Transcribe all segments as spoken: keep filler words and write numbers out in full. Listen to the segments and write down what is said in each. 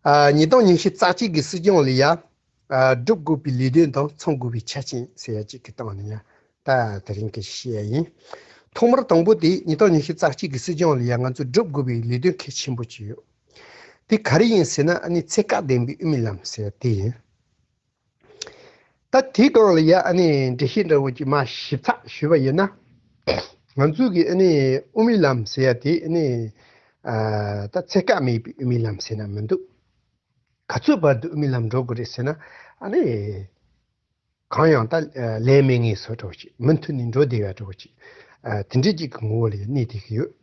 ཨ། ཉིས་སྟོང་ཉི་ཤུ་རྩ་གཅིག་གི་སྲིད་སྐྱོང་ལ་ཡ། ཨ། སྒྲུབ་དགོས་པའི་ལས་དོན་དང་ཚང་དགོས་པའི་ཆ་རྐྱེན་ཟེར་ཡ་གཅིག་གི་སྟེང་ནས་ཡ། ད་དེ་རིང་སྐད་ཆ་བཤད་ཡ་ཡིན། ཐོག་མར་དང་པོ་དེ་ཉིས་སྟོང་ཉི་ཤུ་རྩ་གཅིག་གི་སྲིད་སྐྱོང་ལ་ཡ་ང་ཚོས་སྒྲུབ་དགོས་པའི་ལས་དོན་གལ་ཆེན་པོ་གཅིག་ཡོད། དེ་ག་རེ་ཡིན་ཟེར་ན། ཨ་ནི་ཚད་བཀག་ལྡན་པའི་དབུ་མའི་ལམ་ཟེར་ཡ་དེ་ཡིན། ད་དེའི་སྒང་ལ་ཡ་ཨ་ནི་འགྲེལ་བཤད་འདྲ་བོ་ཅིག་མར་ཞིབ་ཚགས་ཞུས་པ་ཡིན་ན། ང་ཚོས་ཀྱི་ཨ་ནི་དབུ་མའི་ལམ་ཟེར་ཡ་དེ་ཨ་ནི། ཨ། ད་ཚད་བཀག་མེད་པའི་དབུ་མའི་ལམ་ཟེར་ན་མི་འདུག། ག་ཚོད་བར་དུ་དབུ་མའི་ལམ་འགྲོ་དགོས་རེད་ཟེར་ན། ཨ་ནི་གང་ཡང་ད་ལས་མེད་ངེས་བཟོ་འདྲ་བོ་ཅིག། མུ་མཐུད་ནས་འགྲོ་བསྡད་ཡ་འདྲ་བོ་ཅིག། ཨ། དེ་འདྲའི་ཅིག་གི་ངོ་བོ་ལ་ཡ་གནས་བསྡད་ཀྱི་ཡོད།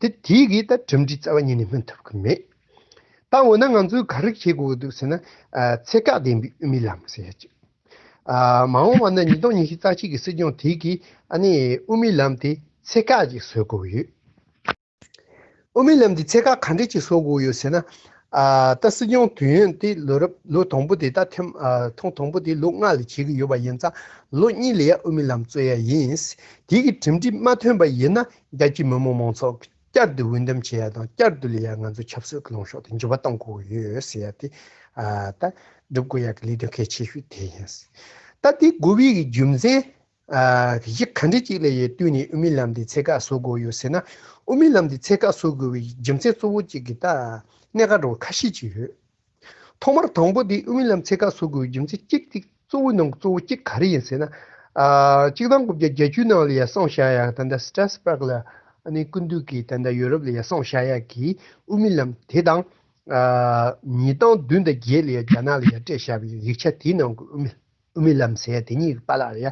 དེ་དེའི་གི་ད་གྲུབ་འབྲས་རྩ་བ་ཉིད་ནས་སྨིན་ཐུབ་ཀྱི་མེད། ད་འོ་ན་ང་ཚོས་ག་རེ་བྱེད་དགོས་ཀྱི་འདུག་ཟེར་ན། ཨ། ཚད་བཀག་ལྡན་པའི་དབུ་མའི་ལམ་ཟེར་ཡ་ཅིག། ཨ། མ་འོངས་པ་ན་ཉིས་སྟོང་ཉི་ཤུ་རྩ་གཅིག་གི་སྲིད་སྐྱོང་དེ་གིས་ཨ་ནི་དབུ་མའི་ལམ་དེ་ཚད་བཀག་ཅིག་བཟོ་དགོས་ཀྱི་ཡོད། དབུ་མའི་ལམ་དེ་ཚད་བཀག་ག་འདྲས་ཅིག་བཟོ་དགོས་ཡོད་ཟེར་ན། ཨ། ད་སྲིད་སྐྱོང་དུས་ཡུན་དེ་ལོ་རབས་ལོ་དང་པོ་དེ་ད་ཐེངས། ཨ། ཐེངས་དང་པོ་དེ་ལོ་ལྔ་ལ་བྱེད་ཀྱི་ཡོད་པ་ཡིན་ཙང་། ལོ་གཉིས་ལ་ཡ་དབུ་མའི་ལམ་རྩོད་ཡ་ཡིན། དེ་གི་གྲུབ་འབྲས་མ་ཐོན་པ་ཡིན་ན་རྒྱལ་སྤྱིའི་མི་མང་མང་ཚོགས་ཀྱིས་བསྐྱར་དུ་འོས་འདེམས་བྱེད་ཡ་དང་། བསྐྱར་དུ་ལ་ཡ་ང་ཚོ་ཆབ་སྲིད་ཀྱི་ལངས་ཕྱོགས་དེ་འགྱུར་བ་གཏོང་དགོས་ཡོད་ཟེར་ཡ་དེ། ཨ། ད་སྒྲུབ་དགོས་ཡ་གི་ལས་དོན་གལ་ཆེ་ཤོས་དེ་ཡིན། ད་དེ་དགོས་པའི་གི་རྒྱུ་མཚན། ཨ། གཞི་ག་འདྲ་ཅིག་ལ་ཡ་བསྟུན་ནས་དབུ་མའི་ལམ་འདི་ཚད་བཀག་བཟོ་དགོས་ཡོད་ཟེར་ན། དབུ་མའི་ལམ་འདི་ཚད་བཀག་བཟོ་དགོས་པའི་རྒྱུ་མཚན་གཙོ་བོ་གཅིག་གི་ད་གནད་འགག་འདྲ་བོ་ཁ་ཤས་ཅིག་ཡོད། ཐོག་མར་དང་པོ་དེ་དབུ་མའི་ལམ་ཚད་བཀག་བཟོ་དགོས་པའི་རྒྱུ་མཚན་གཅིག་དེ་གཙོ་བོའི་ནང་གི་གཙོ་བོ་གཅིག་ག་རེ་ཡིན་ཟེར་ན། ཨ། གཅིག་སྟོང་དགུ་བརྒྱ་བརྒྱད་ཅུ་ནང་ལ་ཡ་གསུངས་བཞག་ཡ། ད་ལྟ་སི་ཏྲ་སི་བྷག་ལ་ཨ་ནི་སྐུ་མདུན་གྱིས་ད་ལྟ་ཡུ་རོབ་ལ་ཡ་གསུངས་བཞག་ཡ་གི་དབུ་མའི་ལམ་དེ་དང་། ཨ། ཉིས་སྟོང་བདུན་དང་བརྒྱད་ལ་ཡ་རྒྱ་ནག་ལ་ཡ་སྤྲད་བཞག་པའི་ཡིག་ཆ་དེའི་ནང་གི་དབུ་མའི་དབུ་མའི་ལམ་ཟེར་ཡ་དེ་གཉིས་ཀྱི་བར་ལ་ཡ་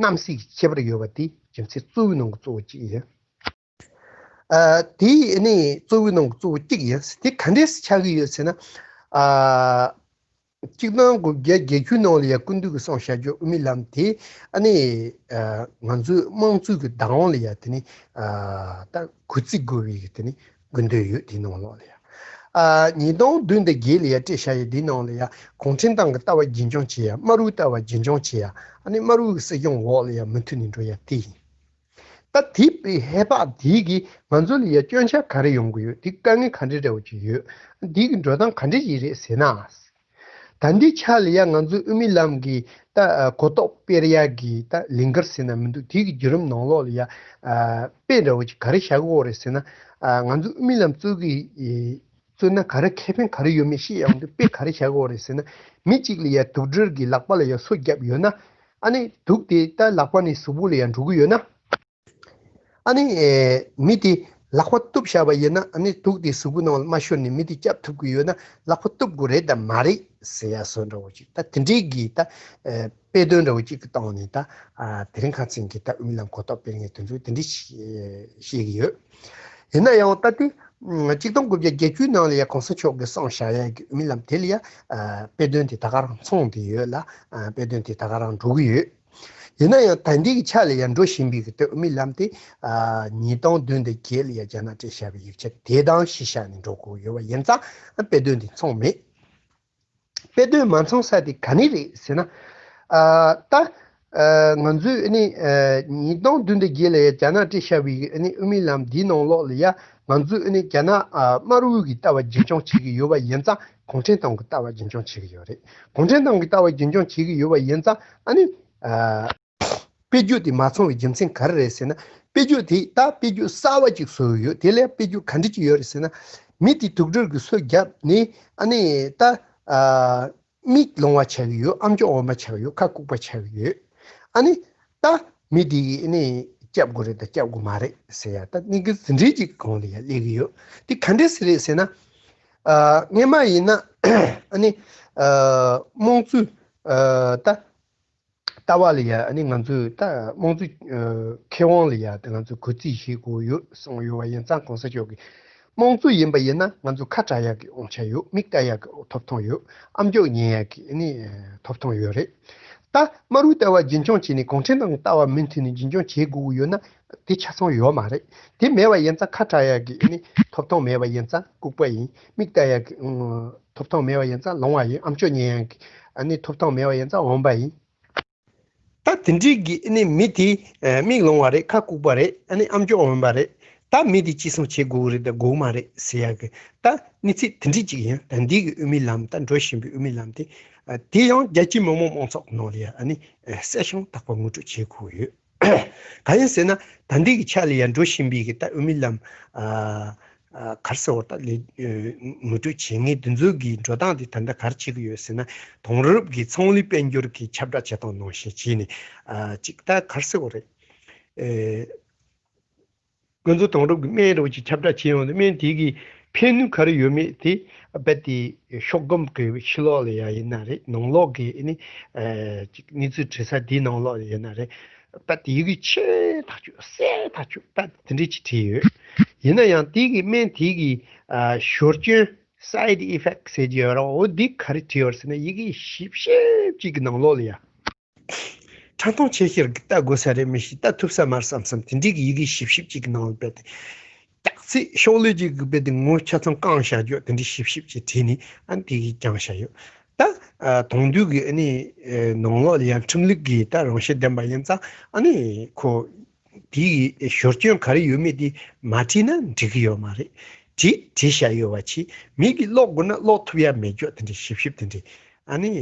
རྣམ་གསལ་གྱི་ཁྱད་པར་ཡོད་པ་དེ་རྒྱུ་མཚན་གཙོ་བོའི་ནང་གི་གཙོ་བོ་གཅིག་ཡིན། ཨ། དེ་ནི་གཙོ་བོའི་ནང་གི་གཙོ་བོ་གཅིག་ཡིན། དེ་ག་འདྲས་སེ་ཆགས་ཀྱི་ཡོད་ཟེར་ན། ཨ། གཅིག་སྟོང་དགུ་བརྒྱ་བརྒྱད་ཅུ་ནང་ལ་ཡ་སྐུ་མདུན་གྱིས་གསུངས་བཞག་རྒྱུ་དབུ་མའི་ལམ་དེ་ཨ་ནི། ཨ། ང་ཚོའི་དམངས་གཙོའི་གི་བདག་དབང་ལ་ཡ་དེ་ནི། ཨ། ད་གུ་རྩིས་དགོས་པའི་གི་དེ་ནི་དགོས་འདོད་ཡོད། དེའི་ནང་ལོགས་ལ་ཡ། ཨ། ཉིས་སྟོང་བདུན་དང་བརྒྱད་ལ་ཡ་སྤྲད་བཞག་ཡ་དེའི་ནང་ལ་ཡ་གུང་ཁྲན་ཏང་གི་ལྟ་བ་རྒྱུན་འཁྱོངས་བྱེད་ཡ། དམར་པོའི་ལྟ་བ་རྒྱུན་འཁྱོངས་བྱེད་ཡ། ཨ་ནི་དམར་པོའི་གི་སྲིད་སྐྱོང་འོག་ལ་ཡ་མུ་མཐུད་ནས་འགྲོ་ཡ་དེ་ཡིན། ད་དེའི་ཧེ་བག་དེའི་གིས་ང་ཚོ་ལ་ཡ་སྐྱོན་ཆ་ག་རེ་ཡོང་གི་ཡོད། དེ་དཀའ་ངལ་ག་འདྲ་འདྲ་བོ་ཅིག་ཡོད། དེའི་གི་འགྲོ་སྟངས་ག་འདྲ་ཅིག་རེད་ཟེར་ན། ད་ལྟའི་ཆ་ལ་ཡ་ང་ཚོའི་དབུ་མའི་ལམ་གྱི་ད་གོ་རྟོགས་སྤེལ་ཡ་གི་ད་ལས་འགུལ་ཟེར་ན་མི་འདུག། དེའི་གི་བརྒྱུད་རིམ་ནང་ལོགས་ལ་ཡ་དཔེ་འདྲ་བོ་ཅིག་ག་རེ་བཞག་གི་ཡོད་རེད་ཟེར་ན། ང་ཚོའི་དབུ་མའི་ལམ་གཙོས་གི་གཙོས་ན་ག་རེ་ཁེ་ཕན་ག་རེ་ཡོད་མེད་བཤད་ཡོང་དུས། དཔེ་ག་རེ་བཞག་གི་ཡོད་རེད་ཟེར་ན། མི་གཅིག་ལ་ཡ་དུག་སྦྲུལ་གྱིས་ལག་པ་ལ་ཡ་སོ་བརྒྱབ་ཡོད་ན། ཨ་ནི་དུག་དེ་ད་ལག་པ་ནས་གཟུགས་པོ་ལ་ཡ་འགྲོ་གི་ཡོད་ན། ཨ་ནི་ཨེ་མི་དེ་ལག་པ་གཏུབ་བཞག་པ་ཡིན་ན། ཨ་ནི་དུག་དེ་གཟུགས་པོ་ནང་ལ་མ་ཤོར་ནས་མི་དེ་སྐྱོབ་ཐུབ་ཀྱི་ཡོད་ན། ལག་པ་གཏུབ་དགོས་རེད་དམ་མ་རེད་ཟེར་ཡ་བཟོ་འདྲ་བོ་ཅིག། ད་དེ་འདྲའི་གི་ད་ཨེ་དཔེ་དོན་འདྲ་བོ་ཅིག་གི་སྟེང་ནས་ད། ཨ། དེ་རིང་ཁ་སང་གི་ད་དབུ་མའི་ལམ་གོ་རྟོགས་སྤེལ་མཁན་དེ་ཚོས་དེ་འདྲ་ཞིག་བཤད་ཀྱི་ཡོད། ཡིན་ན་ཡང་ད་དེ་གཅིག་སྟོང་དགུ་བརྒྱ་བརྒྱད་ཅུ་ནང་ལ་ཡ་གོང་ས་མཆོག་གིས་གསུངས་བཞག་ཡ་གི་དབུ་མའི་ལམ་དེ་ལ་ཡ། ཨ། དཔེ་དོན་དེ་ད་ག་རང་མཚུངས་བསྡད་ཡོད་ལ། ཨ། དཔེ་དོན་དེ་ད་ག་རང་འགྲོ་གི་ཡོད། ཡིན་ན་ཡང་ད་ལྟའི་གི་ཆ་ལ་ཡ་འགྲོ་བཞིན་པའི་གི་དེ་དབུ་མའི་ལམ་དེ། ཨ། ཉིས་སྟོང་བདུན་དང་བརྒྱད་ལ་ཡ་རྒྱ་ནག་སྤྲད་བཞག་པའི་ཡིག་ཆ་དེ་དང་གཞི་བཞག་ནས་འགྲོ་དགོས་ཡོད་པ་ཡིན་ཙང་། ཨ། དཔེ་དོན་དེ་མཚུངས་མེད། དཔེ་དོན་མ་མཚུངས་ས་དེ་ག་ནས་རེད་ཟེར་ན། ཨ། ད། ཨ། ང་ཚོས་ཨ་ནི། ཨ། ཉིས་སྟོང་བདུན་དང་བརྒྱད་ལ་ཡ་རྒྱ་ནག་སྤྲད་བཞག་པའི་ཨ་ནི་དབུ་མའི་ལམ་འདིའི་ནང་ལོགས་ལ་ཡ་ང་ཚོས་ཨ་ནི་རྒྱ་ནག་ཨ་དམར་པོའི་གི་ལྟ་བ་རྒྱུན་འཁྱོངས་བྱེད་ཀྱི་ཡོད་པ་ཡིན་ཙང་། གུང་ཁྲན་ཏང་གི་ལྟ་བ་རྒྱུན་འཁྱོངས་བྱེད་ཀྱི་ཡོད་རེད། གུང་ཁྲན་ཏང་གི་ལྟ་བ་རྒྱུན་འཁྱོངས་བྱེད་ཀྱི་ཡོད་པ་ཡིན་ཙང་། ཨ་ནི། ཨ། དཔེ་རྒྱུག་དེ་མ་མཚུངས་པའི་རྒྱུ་མཚན་ག་རེ་རེད་ཟེར་ན། དཔེ་རྒྱུག་དེ་ད་དཔེ་རྒྱུག་གསར་བ་ཅིག་བཟོས་ཡོད། དེ་ལ་དཔེ་རྒྱུག་ག་འདྲ་ཅིག་ཡོད་རེད་ཟེར་ན། མི་དེ་དུག་སྦྲུལ་གྱིས་སོ་བརྒྱབ་ནས། ཨ་ནི་ད། ཨ། མིག་ལོང་བ་ཆགས་ཀྱི་ཡོད། ཨམ་ཅོག་འོན་པ་ཆགས་ཀྱི་ཡོད། ཁ་ལྐུགས་པ་ཆགས་ཀྱི་ཡོད། ཨ་ནི་ད་མི་དེ་ནི་སྐྱོབ་དགོས་རེད་དང་སྐྱོབ་དགོས་མ་རེད་ཟེར་ཡ། ད་གནད་འགག་འདི་འདྲའི་ཅིག་གི་སྒང་ལ་ཡ་སླེབས་ཀྱི་ཡོད། དེ་ག་འདྲས་སེ་རེད་ཟེར་ན། ཨ། སྔོན་མ་ཡིན་ན། ཨ་ནི། ཨ། དམངས་གཙོའི། ཨ། ད། ལྟ་བ་ལ་ཡ། ཨ་ནི་ང་ཚོས་ད་དམངས་གཙོའི། ཨ། ཁེ་དབང་ལ་ཡ་ད་ང་ཚོས་གུས་བརྩི་བྱེད་དགོས་ཡོད་གསུངས་ཡོད་པ་ཡིན་ཙང་། གོང་ས་མཆོག་གིས་དམངས་གཙོ་ཡིན་པ་ཡིན་ན་ང་ཚོ་ཁ་གྲག་ཡག་གི་དབང་ཆ་ཡོད། མིག་ལྟ་ཡག་གི་ཐོབ་ཐང་ཡོད། ཨམ་ཅོག་ཉན་ཡག་གི་ཨ་ནི་ཐོབ་ཐང་ཡོད་རེད། ད་དམར་པོའི་ལྟ་བ་རྒྱུན་འཁྱོངས་བྱས་ནས་གུང་ཁྲན་ཏང་གི་ལྟ་བ་མུ་མཐུད་ནས་རྒྱུན་འཁྱོངས་བྱེད་དགོས་ཀྱི་ཡོད་ན། དེ་ཆ་ཚང་ཡོད་མ་རེད། དེ་མེད་པ་ཡིན་ཙང་། ཁ་གྲག་ཡག་གི་ཨ་ནི་ཐོབ་ཐང་མེད་པ་ཡིན་ཙང་ལྐུགས་པ་ཡིན། མིག་ལྟ་ཡག་གི་ཐོབ་ཐང་མེད་པ་ཡིན་ཙང་ལོང་བ་ཡིན། ཨམ་ཅོག་ཉན་ཡག་གི་ཨ་ནི་ཐོབ་ཐང་མེད་པ་ཡིན་ཙང་འོན་པ་ཡིན། ད་དེ་འདྲའི་གི་ཨ་ནི་མི་དེ་མིག་ལོང་བ་རེད། ཁ་ལྐུགས་པ་རེད། ཨ་ནི་ཨམ་ཅོག་འོན་པ་རེད། ད་མི་དེ་གཅེས་སྲུང་བྱེད་དགོས་ཀྱི་རེད་དང་དགོས་མ་རེད་ཟེར་ཡག་གི་ད་གནས་ཚུལ་དེ་འདྲ་ཅིག་ཡིན། ད་འདི་གི་དབུ་མའི་ལམ་ད་འགྲོ་བཞིན་པའི་དབུ་མའི་ལམ་དེ་ཨ་དེ་ཡང་རྒྱལ་སྤྱིའི་མི་མང་མང་ཚོགས་ནང་ལ་ཡ་ཨ་ནི་ཨ་གསལ་ཤིང་དག་པ་ངོ་སྤྲོད་བྱེད་དགོས་ཡོད། གང་ཡིན་ཟེར་ན་ད་འདི་གི་ཆ་ལ་ཡ་འགྲོ་བཞིན་པའི་གི་ད་དབུ་མའི་ལམ་ཨ་ཨ་ག་རེ་ཟེར་བ་ད་ལས་ཨ་ངོ་སྤྲོད་བྱེད་མཁན་དེ་ཚོ་གི་འགྲོ་སྟངས་དེ་ད་ལྟ་ག་རེ་བྱེད་ཀྱི་ཡོད་ཟེར་ན། དེང་རབས་ཀྱི་ཚོང་ལས་དཔལ་འབྱོར་གྱི་ཁྱབ་བསྒྲགས་བྱེད་སྟངས་ནང་བཞིན་བྱས་ནས་ཨ་ཅིག་ད་ག་རེ་ཟེར་དགོས་རེད། ཨེ། ང་ཚོ་དེང་རབས་ཀྱི་སྨན་རོགས་ཀྱི་ཁྱབ་བསྒྲགས་བྱེད་ཡོང་དུས་སྨན་དེ་གི་ཕན་ནུས་ག་རེ་ཡོད་མེད་དེ་རྦད་དེ་ཤོག་སྒམ་གྱི་ཕྱི་ལོགས་ལ་ཡ་ཡིན་ན་རེད། ནང་ལོགས་ཀྱི་ཨ་ནི་ཨེ་ཅིག་གནས་ཚུལ་བྲིས་ས་དེའི་ནང་ལོགས་ལ་ཡིན་ན་རེད། རྦད་དེ་ཡི་གེ་ཆེ་ཐག་ཆོད་གསལ་ཐག་ཆོད་རྦད་དེ་འདྲ་ཅིག་བྲིས་ཡོད། ཡིན་ན་ཡང་དེ་གི་སྨན་དེ་གི་ཨ་ཞོར་སྐྱོན་side effect ཟེར་གྱི་ཡོད་རེད། འོ་འདི་ག་རེ་བྲིས་ཡོད་ཟེར་ན་ཡི་གེ་ཞིབ་ཞིབ་ཅིག་གི་ནང་ལོགས་ལ་ཡ། ཕྲ་མཐོང་ཆེ་ཤོས་ཀྱི་ལྟ་དགོས་ས་རེད། མི་ཤེས་ལྟ་ཐུབ་ས་མ་རེད་བསམ་བསམ་དེ་འདྲའི་གི་ཡི་གེ་ཞིབ་ཞིབ་ཅིག་གི་ནང་ལ་རྦད་དེ་སྐྱག་ཚིག་ཤོག་ལྷེ་ཅིག་གི་རྦད་དེ་ངོ་ཆ་ཚང་བཀང་བཞག་རྒྱུ་དེ་འདྲའི་ཞིབ་ཞིབ་ཅིག་བྲིས་ནས་ཨ་ནི་དེ་གི་བརྐྱངས་བཞག་ཡོད། ད་ཨ་དེང་དུས་ཀྱི་ཨ་ནི་ཨ་ནང་ལོགས་ལ་ཡང་ཁྲིམས་ལུགས་ཀྱི་ད་རང་བཞིན་ལྡན་པ་ཡིན་ཙང་ཨ་ནི་ཁོ་དེའི་ཞོར་སྐྱོན་ག་རེ་ཡོད་མེད་དེ་མ་བྲིས་ན་འགྲིག་གི་ཡོད་མ་རེད། བྲིས་བྲིས་བཞག་ཡོད་པ་ཆེ། མི་གིས་ཀློག་དགོས་ན་ཀློག་ཐུབ་ཡ་མེད་རྒྱུ་དེ་འདྲའི་ཞིབ་ཞིབ་དེ་འདྲའི། ཨ་ནི།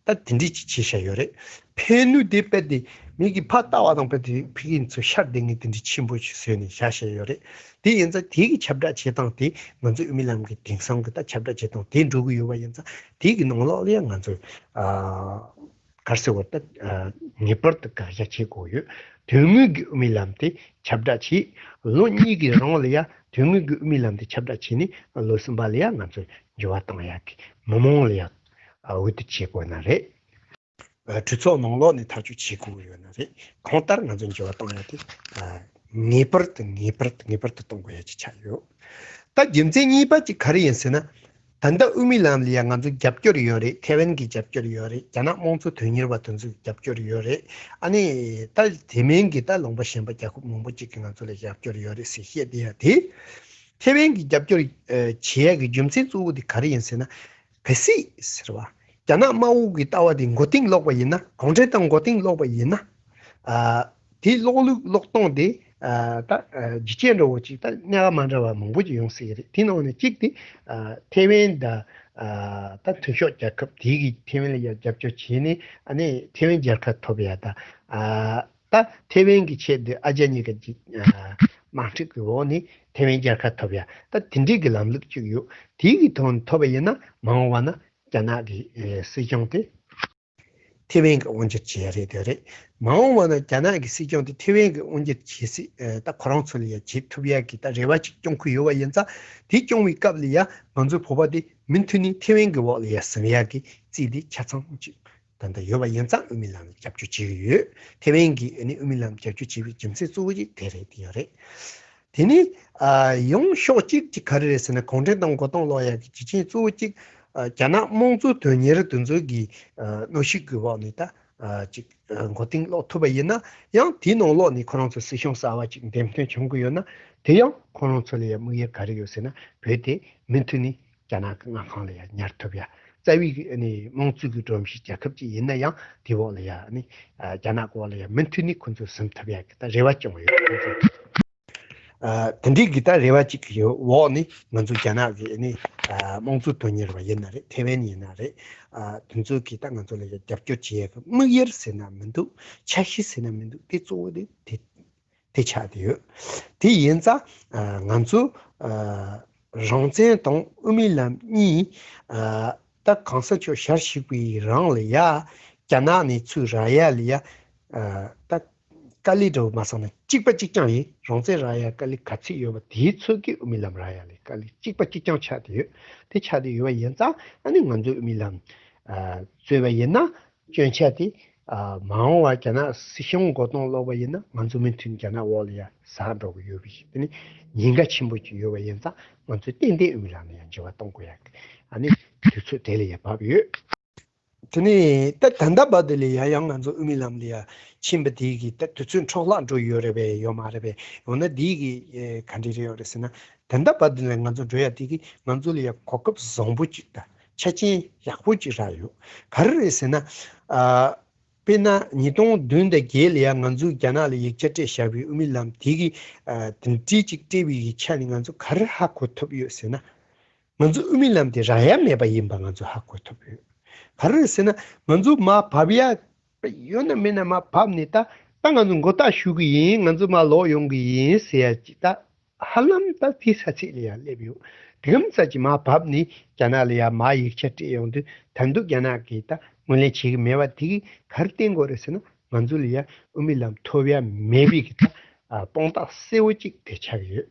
ད་དེ་འདྲས་ཅིག་བྱས་བཞག་ཡོད་རེད། ཕན་ནུས་དེ་རྦད་དེ་མི་གི་ཕར་ལྟ་བ་དང་རྦད་དེ་ཕ་གི་ཚོ་ཤར་བསྡད་མཁན་དེ་འདྲས་ཆེན་པོ་ཞིག་བཟོས་ནས་བཞག་བཞག་ཡོད་རེད། དེ་ཡིན་ཙང་དེ་གི་ཁྱབ་བསྒྲགས་བྱེད་སྟངས་དེ་ང་ཚོ་དབུ་མའི་ལམ་གི་དེང་སང་གི་ད་ཁྱབ་བསྒྲགས་བྱེད་སྟངས་དེ་འགྲོ་གི་ཡོད་པ་ཡིན་ཙང་དེ་གི་ནང་ལོགས་ལ་ཡང་ང་ཚོ་ཨ་ག་རེ་ཟེར་བ་ད་ཨ་ངེས་པར་དུ་དགག་བྱ་བྱེད་དགོས་ཡོད། དོན་དངོས་ཀྱི་དབུ་མའི་ལམ་དེ་ཁྱབ་བསྒྲགས་བྱེད། ལོ་གཉིས་ཀྱི་རིང་ལ་ཡང་དོན་དངོས་ཀྱི་དབུ་མའི་ལམ་དེ་ཁྱབ་བསྒྲགས་བྱས་ནས་ལོ་གསུམ་པ་ལ་ཡང་ང་ཚོ་འགྱུར་བ་གཏོང་ཡག་གི་མི་མང་ལ་ཡང་འོས་བསྡུ་བྱེད་དགོས་ན་རེད། གྲོས་ཚོགས་ནང་ལོགས་ནས་ཐག་གཅོད་བྱེད་དགོས་ཡོད་ན་རེད། གང་ལྟར་ང་ཚོ་འགྱུར་བ་གཏོང་ཡག་དེ་ངེས་པར་དུ་ངེས་པར་དུ་ངེས་པར་དུ་གཏོང་དགོས་ཡག་ཅིག་ཆགས་ཡོད། ད་རྒྱུ་མཚན་གཉིས་པ་ཅིག་ག་རེ་ཡིན་ཟེར་ན། ད་ལྟ་དབུ་མའི་ལམ་ལ་ཡང་ང་ཚོ་རྒྱབ་སྐྱོར་ཡོད་རེད། ཐེ་ཝན་གྱི་རྒྱབ་སྐྱོར་ཡོད་རེད། རྒྱ་ནག་དམངས་གཙོ་དོན་གཉེར་བ་དེ་ཚོའི་རྒྱབ་སྐྱོར་ཡོད་རེད། ཨ་ནི་ད་དེ་མིན་གྱི་ད་ལུང་པ་གཞན་པ་རྒྱལ་ཁབ་མང་པོ་ཅིག་གིས་ང་ཚོ་ལ་རྒྱབ་སྐྱོར་ཡོད་རེད་ཟེར་བཤད་བསྡད་ཡ་དེ། ཐེ་ཝན་གྱི་རྒྱབ་སྐྱོར་ཨ་བྱེད་ཡ་གི་རྒྱུ་མཚན་གཙོ་བོ་དེ་ག་རེ་ཡིན་ཟེར་ན། གལ་སྲིད་ཟེར་བ། རྒྱ་ནག་དམར་པོ་གི་ལྟ་བ་དེ་མགོ་རྟིང་སློག་པ་ཡིན་ན། གུང་ཁྲན་ཏང་མགོ་རྟིང་སློག་པ་ཡིན་ན། ཨ་དེ་སློག་ལུགས་སློག་སྟངས་དེ་ཨ་ད་ཨ་རྒྱུ་རྐྱེན་འདྲ་བོ་ཅིག་ད་སྣ་ཁ་མ་འདྲ་བ་མང་པོ་ཅིག་ཡོང་སྲིད་ཀྱི་རེད། དེ་ནང་ནས་གཅིག་དེ་ཨ་ཐེ་ཝན་དང་ཨ་ད་མཐུན་ཕྱོགས་རྒྱལ་ཁབ་དེ་གིས་ཐེ་ཝན་ལ་ཡ་རྒྱབ་སྐྱོར་བྱས་ནས་ཨ་ནི་ཐེ་ཝན་རྒྱལ་ཁ་ཐོབ་ཡ་ད་ཨ་ད་ཐེ་ཝན་གྱི་ཆེད་དུ་ཨ་རྒྱ་གཉིས་ཀ་ཅིག་ཨ་དམག་འཁྲུག་གི་འོག་ནས་ཐེ་ཝན་རྒྱལ་ཁ་ཐོབ་ཡ་ད་དེ་འདྲའི་གི་ལམ་ལུགས་ཅིག་ཡོད། དེ་གི་ཐོག་ནས་ཐོབ་པ་ཡིན་ན་མ་འོངས་པ་ན་རྒྱ་ནག་གི་ཨེ་སྲིད་སྐྱོང་དེ་ཐེ་ཝན་གྱི་དབང་སྒྱུར་བྱེད་ཡ་རེད་དེ་རེད། མ་འོངས་པ་ན་རྒྱ་ནག་གི་སྲིད་སྐྱོང་དེ་ཐེ་ཝན་གྱི་དབང་སྒྱུར་བྱེད་སྲིད་ཨེ་ད་ཁོ་རང་ཚོ་ལ་ཡ་བྱེད་ཐུབ་ཡ་གི་ད་རེ་བ་ཅིག་སྐྱོང་གི་ཡོད་པ་ཡིན་ཙང་། དེ་སྐྱོང་བའི་སྐབས་ལ་ཡ་ང་ཚོའི་བོད་པ་དེ་མུ་མཐུད་ནས་ཐེ་ཝན་གྱི་འོག་ལ་ཡ་ཟིན་ཡ་གི་རྩིས་དེ་ཆ་ཚང་ཅིག་ད་ལྟ་ཡོད་པ་ཡིན་ཙང་དབུ་མའི་ལམ་ལ་རྒྱབ་སྐྱོར་བྱེད་ཀྱི་ཡོད། ཐེ་ཝན་གྱིས་ཨ་ནི་དབུ་མའི་ལམ་རྒྱབ་སྐྱོར་བྱེད་པའི་རྒྱུ་མཚན་གཙོ་བོ་གཅིག་དེ་རེད། དེ་ཡོད་རེད། དེ་ནས་ཨ་ཡང་ཕྱོགས་གཅིག་གཅིག་ག་རེ་རེད་ཟེར་ན། གུང་ཁྲན་ཏང་མགོ་རྟིང་སློག་ཡག་གི་རྒྱུ་རྐྱེན་གཙོ་བོ་གཅིག་ཨ་རྒྱ་ནག་དམངས་གཙོ་དོན་གཉེར་དེ་ཚོ་གི་ཨ་གནོན་ཤུགས་ཀྱི་འོག་ནས་ད་ཨ་ཅིག་ཨ་མགོ་རྟིང་སློག་ཐུབ་པ་ཡིན་ན། ཡང་དེའི་ནང་ལོགས་ནས་ཁོ་རང་ཚོ་སྲིད་སྐྱོང་གསར་པ་ཅིག་འདེམས་ཐོན་བྱུང་གི་ཡོད་ན། དེ་ཡང་ཁོ་རང་ཚོ་ལ་ཡང་དམིགས་ཡུལ་ག་རེ་ཡོད་ཟེར་ན། བོད་དེ་མུ་མཐུད་ནས་རྒྱ་ནག་གི་མངའ་ཁོངས་ལ་ཡང་ཉར་ཐུབ་ཡ། རྩ་བའི་གི་ཨ་ནི་དམངས་གཙོ་གི་སྒྲོམ་གཞི་རྒྱལ་ཁབ་ཅིག་ཡིན་ན་ཡང་དེའི་འོག་ལ་ཡ་ཨ་ནི་ཨ་རྒྱ་ནག་གི་འོག་ལ་ཡ་མུ་མཐུད་ནས་ཁོ་ཚོ་ཟིན་ཐུབ་ཡ་གི་ད་རེ་བ་བཅངས་ཡོད། ཁོ་ཚོ་ཨ་དེ་འདྲའི་གི་ད་རེ་བ་ཅིག་གི་འོག་ནས་ང་ཚོ་རྒྱ་ནག་གི་ཨ་ནི་ཨ་དམངས་གཙོ་དོན་གཉེར་བ་ཡིན་ན་རེད། ཐེ་ཝན་ཡིན་ན་རེད། ཨ་དེ་ཚོ་གི་ད་ང་ཚོ་ལ་ཡ་རྒྱབ་སྐྱོར་བྱེད་ཡ་གི་དམིགས་ཡུལ་ཟེར་ན་མི་འདུག་འཆར་གཞི་ཟེར་ན་མི་འདུག་དེ་གཙོ་བོ་དེ་དེ་དེ་ཆགས་བསྡད་ཡོད། དེ་ཡིན་ཙང་ཨ་ང་ཚོ་ཨ་རང་བཙན་དང་དབུ་མའི་ལམ་གཉིས་ཨ་ད་གོང་ས་མཆོག་ཞལ་བཞུགས་པའི་རིང་ལ་ཡ་རྒྱ་ནག་ནས་ཚུར་རག་ཡ་ལ་ཡ་ཨ་ད་དཀའ་ལས་འདྲ་བོ་མ་སོང་ན་གཅིག་པ་གཅིག་རྐྱང་ཡིན། རང་བཙན་རག་ཡ་དཀའ་ལས་ག་ཚོད་ཡོད་པ་དེའི་ཚོད་ཀྱིས་དབུ་མའི་ལམ་རག་ཡ་ལ་དཀའ་ལས་གཅིག་པ་གཅིག་རྐྱང་ཆགས་བསྡད་ཡོད། དེ་ཆགས་བསྡད་ཡོད་པ་ཡིན་ཙང་ཨ་ནི་ང་ཚོས་དབུ་མའི་ལམ་ཨ་རྩོད་པ་ཡིན་ན། སྐྱོན་ཆ་དེ་ཨ་མ་འོངས་པར་རྒྱ་ནག་སྲིད་སྐྱོང་མགོ་རྟིང་སློག་པ་ཡིན་ན་ང་ཚོ་མུ་མཐུད་རྒྱ་ནག་འོག་ལ་ཡ་ཟག་འགྲོ་གི་ཡོད་པ་ཞིག་དེ་ནི་ཉེན་ཁ་ཆེན་པོ་ཅིག་ཡོད་པ་ཡིན་ཙང་ང་ཚོས་ཏན་ཏན་དབུ་མའི་ལམ་ལ་ཡ་འགྱུར་བ་གཏོང་དགོས་ཡ་གི་ཨ་ནི་དུས་ཚོད་དེ་ལ་ཡ་བབས་ཡོད། དེ་ནས་ད་ད་ལྟ་བར་དུ་ལ་ཡ་ཡང་ང་ཚོ་དབུ་མའི་ལམ་ལ་ཡ་ཕྱིན་པ་དེ་གི་ད་དུས་ཚོད་འཕྲོ་བརླག་འགྲོ་ཡོད་རེད་པས་ཡོད་མ་རེད་པས། འོ་ན་དེ་གི་ཨེ་ག་འདྲ་རེད་ཡོད་རེད་ཟེར་ན། ད་ལྟ་བར་དུ་ལ་ང་ཚོ་འགྲོ་ཡ་དེ་གི་ང་ཚོ་ལ་ཡ་གོ་སྐབས་བཟང་པོ་ཅིག་དང་ཆ་རྐྱེན་ཡག་པོ་ཅིག་རག་ཡོད། ག་རེ་རེད་ཟེར་ན། ཨ་ དཔེར་ན་ཉིས་སྟོང་བདུན་དང་བརྒྱད་ལ་ཡང་ང་ཚོས་རྒྱ་ནག་ལ་ཡིག་ཆ་སྤྲད་བཞག་པའི་དབུ་མའི་ལམ་དེ་གི་ཨ་དེ་འདྲའི་ཅིག་སྤྲད་པའི་ཡིག་ཆ་ནི་ང་ཚོ་ག་རེ་ཧ་གོ་ཐུབ་ཡོད་ཟེར་ན། ང་ཚོ་དབུ་མའི་ལམ་དེ་རག་ཡ་མེད་པ་ཡིན་པ་ང་ཚོ་ཧ་གོ་ཐུབ་ཡོད། ག་རེ་ཟེར་ན་ང་ཚོ་མར་བབས་ཡ་ཡོད་ན་མེད་ན་མར་བབས་ནས་ད་ད་ང་ཚོ་མགོ་བཏགས་ཞུ་གི་ཡིན། ང་ཚོ་མར་ལོག་ཡོང་གི་ཡིན་ཟེར་ཡ་ཅིག་ད་ཧ་ལམ་ད་དེ་ས་ཚིགས་ལ་ཡ་སླེབས་ཡོད། དེ་གམ་ས་ཅིག་མར་བབས་ནས་རྒྱ་ནག་ལ་ཡ་མར་ཡིག་ཆ་སྤྲད་ཡོང་དུས་ད་འདུག་རྒྱ་ནག་གིས་ད་ངོས་ལེན་བྱེད་གི་མེད་པ་དེ་གིས་ག་རེ་བསྟན་དགོས་རེད་ཟེར་ན་ང་ཚོ་ལ་ཡ་དབུ་མའི་ལམ་ཐོབ་ཡ་མེད་པའི་གི་ད་ཨ་དཔང་རྟགས་གསལ་བོ་ཅིག་དེ་ཆགས་ཡོད།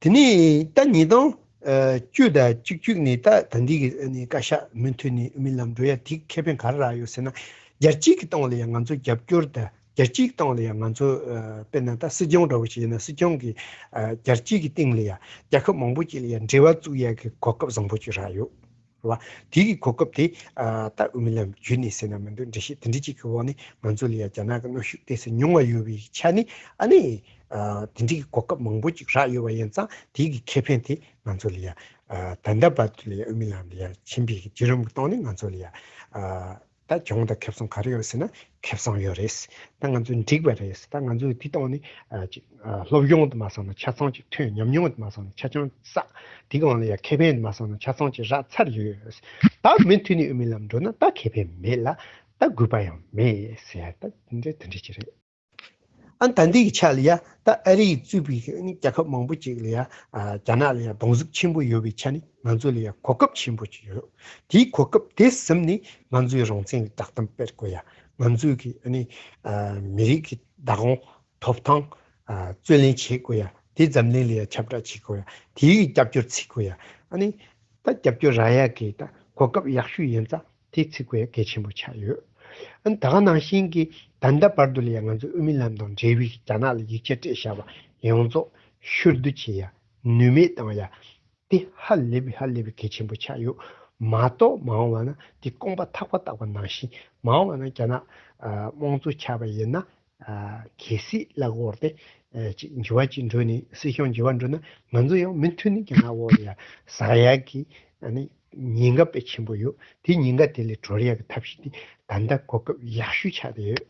དེ་ནས་ད་ཉིས་སྟོང་བཅུ་དང་བཅུ་གཅིག་ནས་ད་ད་འདི་གི་ནས་བཀའ་ཤག་མུ་མཐུད་ནས་དབུ་མའི་ལམ་འགྲོ་ཡ་དེ་ཁེ་ཕན་ག་རེ་རག་ཡོད་ཟེར་ན། རྒྱལ་སྤྱིའི་གི་སྟེང་ལ་ཡང་ང་ཚོ་རྒྱབ་སྐྱོར་དང་རྒྱལ་སྤྱིའི་སྟེང་ལ་ཡང་ང་ཚོ་དཔེར་ན་ད་སྲིད་སྐྱོང་འདྲ་བོ་ཞིག་ཡིན་ན་སྲིད་སྐྱོང་གི་རྒྱལ་སྤྱིའི་གི་སྟེང་ལ་ཡང་རྒྱལ་ཁབ་མང་པོ་ཅིག་ལ་ཡང་འབྲེལ་བ་བཙུགས་ཡ་གི་གོ་སྐབས་བཟང་པོ་ཅིག་རག་ཡོད། རེད་བ། དེ་གི་གོ་སྐབས་དེ་ཨ་ད་དབུ་མའི་ལམ་བརྒྱུད་ནས་ཟེར་ན་མི་འདུག་འགྲེལ་བཤད་དེ་འདྲ་ཅིག་གི་འོག་ནས་ང་ཚོ་ལ་ཡ་རྒྱ་ནག་གི་གནོན་ཤུགས་ཏོག་ཙམ་ཉུང་བ་ཡོད་པའི་ཆ་ནས་ཨ་ནི་ཨ་དེ་འདྲ་གི་གོ་སྐབས་མང་པོ་ཅིག་རག་ཡོད་པ་ཡིན་ཙང་དེ་གི་ཁེ་ཕན་དེ་ང་ཚོ་ལ་ཡ་ཨ་ད་ལྟ་བར་དུ་ལ་ཡ་དབུ་མའི་ལམ་ལ་ཡ་ཕྱིན་པའི་བརྒྱུད་རིམ་གི་སྟེང་ནས་ང་ཚོ་ལ་ཡ་ཨ་ད་གྱོང་དང་ཁེ་བཟང་ག་རེ་ཡོད་ཟེར་ན་ཁེ་བཟང་ཡོད་རེད། ད་ང་ཚོ་འགྲིག་པ་རེད། ད་ང་ཚོས་དེ་སྟེང་ནས་ཨ་ཅིག་ཨ་སློབ་སྦྱོང་དུ་མ་སོང་ན་ཆ་ཚང་ཅིག་ཐོན། ཉམས་མྱོང་དུ་མ་སོང་ན་ཆ་ཚང་བསགས། དེ་གང་ལ་ཡང་ཁེ་ཕན་དུ་མ་སོང་ན་ཆ་ཚང་ཅིག་རག་ཚར་ཡོད། ད་མུ་མཐུད་ནས་དབུ་མའི་ལམ་འགྲོ་ན་ད་ཁེ་ཕན་མེད་ལ་ད་རྒུད་པ་ཡང་མེད་ཟེར་ཡ་ད་དེ་འདྲ་དེ་འདྲ་ཅིག་རེད། ཨ་ད་འདི་གི་ཆ་ལ་ཡ་ད་ཨ་རིས་གཙོས་པའི་རྒྱལ་ཁབ་མང་པོ་ཅིག་ལ་ཡ་ཨ་རྒྱ་ནག་ལ་ཡ་གདོང་གཟུགས་ཆེན་པོ་ཡོད་པའི་ཆ་ནས་ང་ཚོ་ལ་ཡ་གོ་སྐབས་ཆེན་པོ་ཅིག་ཡོད། དེའི་གོ་སྐབས་དེ་ཟིན་ནས་ང་ཚོའི་རང་བཙན་གྱི་བསྒྲགས་གཏམ་སྤེལ་དགོས་ཡ། ང་ཚོའི་གི་ཨ་ནི་ཨ་མི་རིགས་ཀྱི་བདག་དབང་ཐོབ་ཐང་ཨ་རྩོད་ལེན་བྱེད་དགོས་ཡ། དེ་འཛམ་གླིང་ལ་ཡ་ཁྱབ་བསྒྲགས་བྱེད་དགོས་ཡ། དེའི་རྒྱབ་སྐྱོར་བྱེད་དགོས་ཡ། ཨ་ནི་ད་རྒྱབ་སྐྱོར་རག་ཡ་གི་ད་གོ་སྐབས་ཡག་ཤོས་ཡིན་ཙང་དེ་བྱེད་དགོས་ཡ་གལ་ཆེན་པོ་ཆགས་ཡོད། ཨ་ནི་ད་ག་ནང་བཞིན་གྱི་ད་ལྟ་བར་དུ་ལ་ཡ་ང་ཚོ་དབུ་མའི་ལམ་དང་འབྲེལ་བའི་རྒྱ་ནག་ལ་ཡིག་ཆ་སྤྲད་བཞག་པ་ཡོངས་རྫོགས་ཕྱིར་བསྡུ་བྱེད་ཡ། ནུས་མེད་བཏང་ཡ། དེ་ཧ་ལས་པའི་ཧ་ལས་པའི་གལ་ཆེན་པོ་ཆགས་ཡོད། མ་གཏོགས་མ་འོངས་པ་ན་དེ་རྐང་པ་ཐག་པ་བཏགས་པ་ནང་བཞིན་མ་འོངས་པ་ན་རྒྱ་ནག་ཨ་དམངས་གཙོ་ཆགས་པ་ཡིན་ན་ཨ་གལ་སྲིད་གླ་འོར་དེ་ཨ་ཅིག་འགྱུར་བ་ཅིག་འགྲོ་ནས་སྲིད་སྐྱོང་འགྱུར་བ་འགྲོ་ན་ང་ཚོ་ཡང་མུ་མཐུད་ནས་རྒྱ་ནག་འོག་ལ་ཡ་ཟག་ཡ་གི་ཨ་ནི་ཉེན་ཁ་དཔེ་ཆེན་པོ་ཡོད། དེ་ཉེན་ཁ་དེ་ལས་གྲོལ་ཡ་གི་ཐབས་ཤེས་དེ་ད་ལྟ་གོ་སྐབས་ཡག་ཤོས་ཆགས་བསྡད་ཡོད།